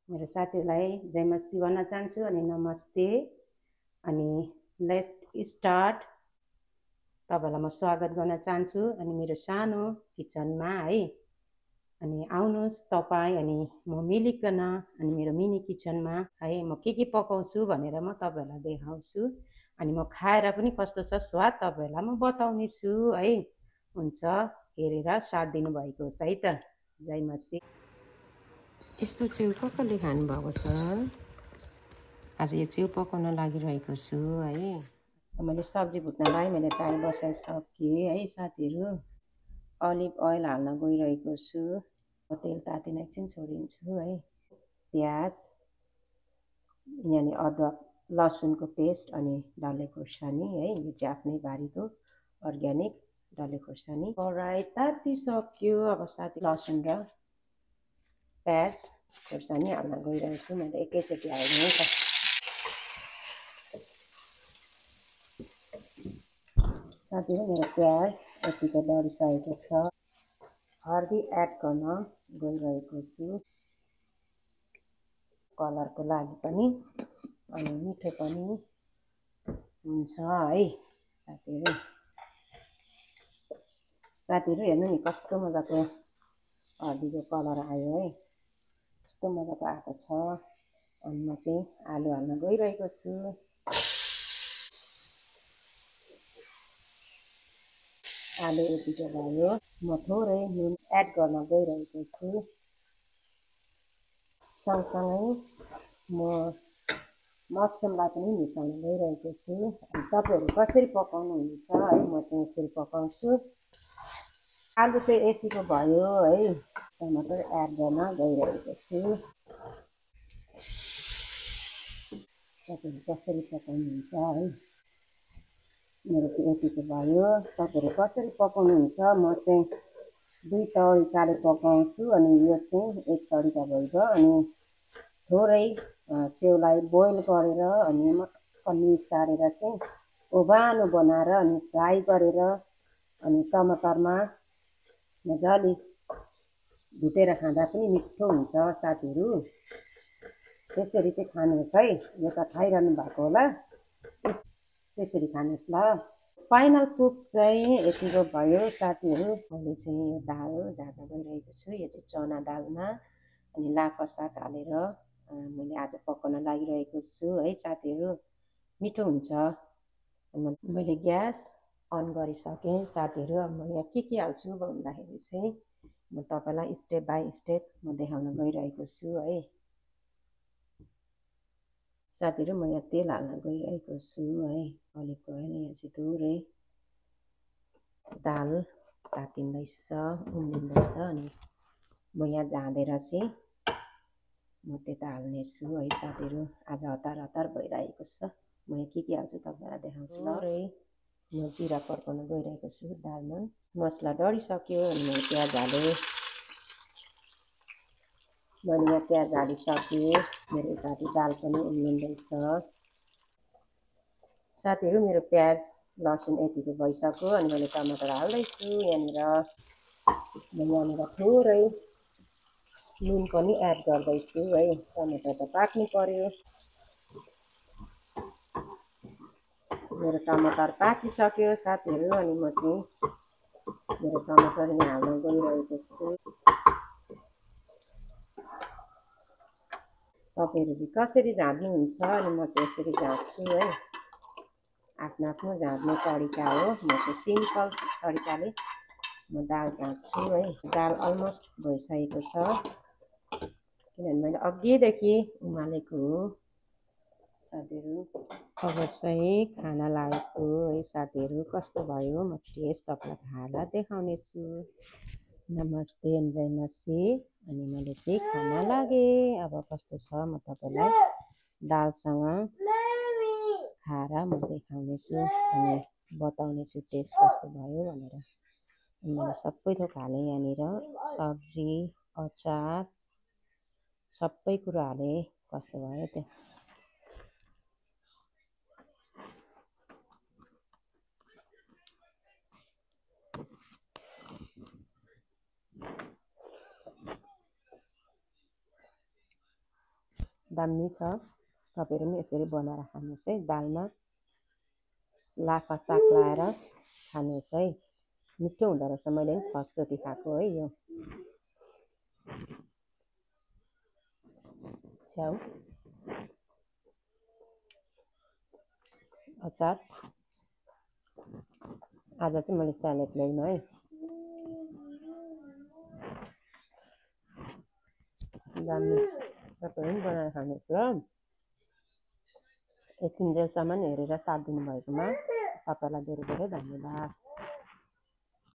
मेरो साथीहरूलाई जय मसी भन्न चाहन्छु अनि नमस्ते। अनि लेट्स स्टार्ट। तपाईँलाई म स्वागत गर्न चाहन्छु अनि मेरो सानो किचनमा है। अनि आउनुहोस् तपाईँ अनि म मिलिकन अनि मेरो मिनी किचनमा है म के पकाउँछु भनेर म तपाईँहरूलाई देखाउँछु। अनि म खाएर पनि कस्तो छ स्वाद तपाईँहरूलाई म बताउने छु है। हुन्छ, हेरेर साथ दिनुभएको होस् है त। जय मसी। यस्तो च्याउ कसले खानुभएको छ? आज यो च्याउ पकाउन लागिरहेको छु है। मैले सब्जी भुट्नलाई मैले ताई बसाइसकेँ है साथीहरू। अलिभ ओइल हाल्न गइरहेको छु। तेल तातिन एकछिन छोडिन्छु है। प्याज, यहाँनिर अदुवा लसुनको पेस्ट अनि डल्ले खोर्सानी है। यो चाहिँ आफ्नै बारीको अर्ग्यानिक डल्ले खोर्सानी। कराई तातिसक्यो। अब साथी लसुन र प्याज खोर्सानी हाल्न गइरहेको छु। मैले एकैचोटि हाल्नु त। साथीहरू मेरो प्याज यतिको डढिसकेको छ। हर्दी एड गर्न गइरहेको छु कलरको लागि पनि अनि मिठो पनि हुन्छ है साथीहरू। साथीहरू हेर्नु नि कस्तो मजाको हर्दीको कलर आयो है। कस्तो मजाको आएको छ। अनि म चाहिँ आलु हाल्न गइरहेको छु। आलु यतिको भयो। म थोरै नुन एड गर्न गइरहेको छु। सँगसँगै म मसरुमलाई पनि मिसाउन गइरहेको छु। तपाईँहरू कसरी पकाउनुहुन्छ है, म चाहिँ यसरी पकाउँछु। आलु चाहिँ यतिको भयो है। टमाटर एड गर्न गइरहेको छु। तपाईँहरू कसरी पकाउनुहुन्छ है, मेरो चाहिँ यतिको भयो। तपाईँहरू कसरी पकाउनुहुन्छ? म चाहिँ 2 तरिकाले पकाउँछु अनि यो चाहिँ एक तरिका भइगयो। अनि थोरै च्याउलाई बोइल गरेर अनि मक्क निचारेर चाहिँ ओभानो बनाएर अनि फ्राई गरेर अनि टमाटरमा मजाले भुटेर खाँदा पनि मिठो हुन्छ साथीहरू। त्यसरी चाहिँ खानुहोस् है। यो त खाइरहनु भएको होला, त्यसरी खानुहोस् ल। फाइनल कुक चाहिँ यतिको भयो साथीहरू। मैले चाहिँ यो दाल झार्न गइरहेको छु। यो चाहिँ चना दालमा अनि लाफा साग हालेर मैले आज पकाउन लागिरहेको छु है साथीहरू। मिठो हुन्छ। मैले ग्यास अन गरिसकेँ साथीहरू। अब म यहाँ के हाल्छु भन्दाखेरि चाहिँ म तपाईँलाई स्टेप बाई स्टेप म देखाउन गइरहेको छु है साथीहरू। म यहाँ तेल हाल्न गइरहेको छु है। अलिभ ओइल यहाँ चाहिँ थोरै दाल तातिँदैछ, उम्लिँदैछ। अनि म यहाँ झाँदेर चाहिँ म त्यता हाल्नेछु है साथीहरू। आज हतार हतार भइरहेको छ। म यहाँ के हाल्छु तपाईँलाई देखाउँछु ल। थोरै म जिरा पड्काउन गइरहेको छु दालमा। मसला डढिसक्यो अनि मैले प्याज हालेँ। मैले यहाँ प्याज हालिसकेँ। मेरो यतापट्टि दाल पनि उम्लिँदैछ साथीहरू। मेरो प्याज लसुन यतिको भइसक्यो अनि मैले टमाटर हाल्दैछु यहाँनिर। म यहाँनिर थोरै नुन पनि एड गर्दैछु है। टमाटर त पाक्नु पर्यो। मेरो टमाटर पाकिसक्यो साथीहरू। अनि म चाहिँ मेरो टमाटर यहाँ हाल्न गइरहेको छु। तपाईँहरू चाहिँ कसरी झार्नुहुन्छ? अनि म चाहिँ यसरी झार्छु है। आफ्नो आफ्नो झार्ने तरिका हो। म चाहिँ सिम्पल तरिकाले म दाल झार्छु है। दाल अलमोस्ट भइसकेको छ किनभने मैले अघिदेखि उमालेको हो साथीहरू। अब चाहिँ खाना लागेको है साथीहरू। कस्तो भयो म टेस्ट तपाईँलाई खाएर देखाउने छु। नमस्ते अनि जय मसी। अनि मैले चाहिँ खाना लागेँ। अब कस्तो छ म तपाईँलाई दालसँग खाएर म देखाउने छु अनि बताउने छु टेस्ट कस्तो भयो भनेर। मैले सबै थोक हालेँ यहाँनिर। सब्जी, अचार सबै कुरो हालेँ। कस्तो भयो त्यो। दामी छ। तपाईँहरू पनि यसरी बनाएर खानुहोस् है। दालमा लाफा साग लाएर खानुहोस् है। मिठो हुँदो रहेछ। मैले पनि फर्स्टचोटि खाएको है यो। छ्याउ अचार। आज चाहिँ मैले स्यालेड ल्याइनँ है। दामी। तपाईँहरू पनि बनाएर खानुहोस् ल। यतिन्जेलसम्म हेरेर साथ दिनुभएकोमा तपाईँलाई धेरै धेरै धन्यवाद।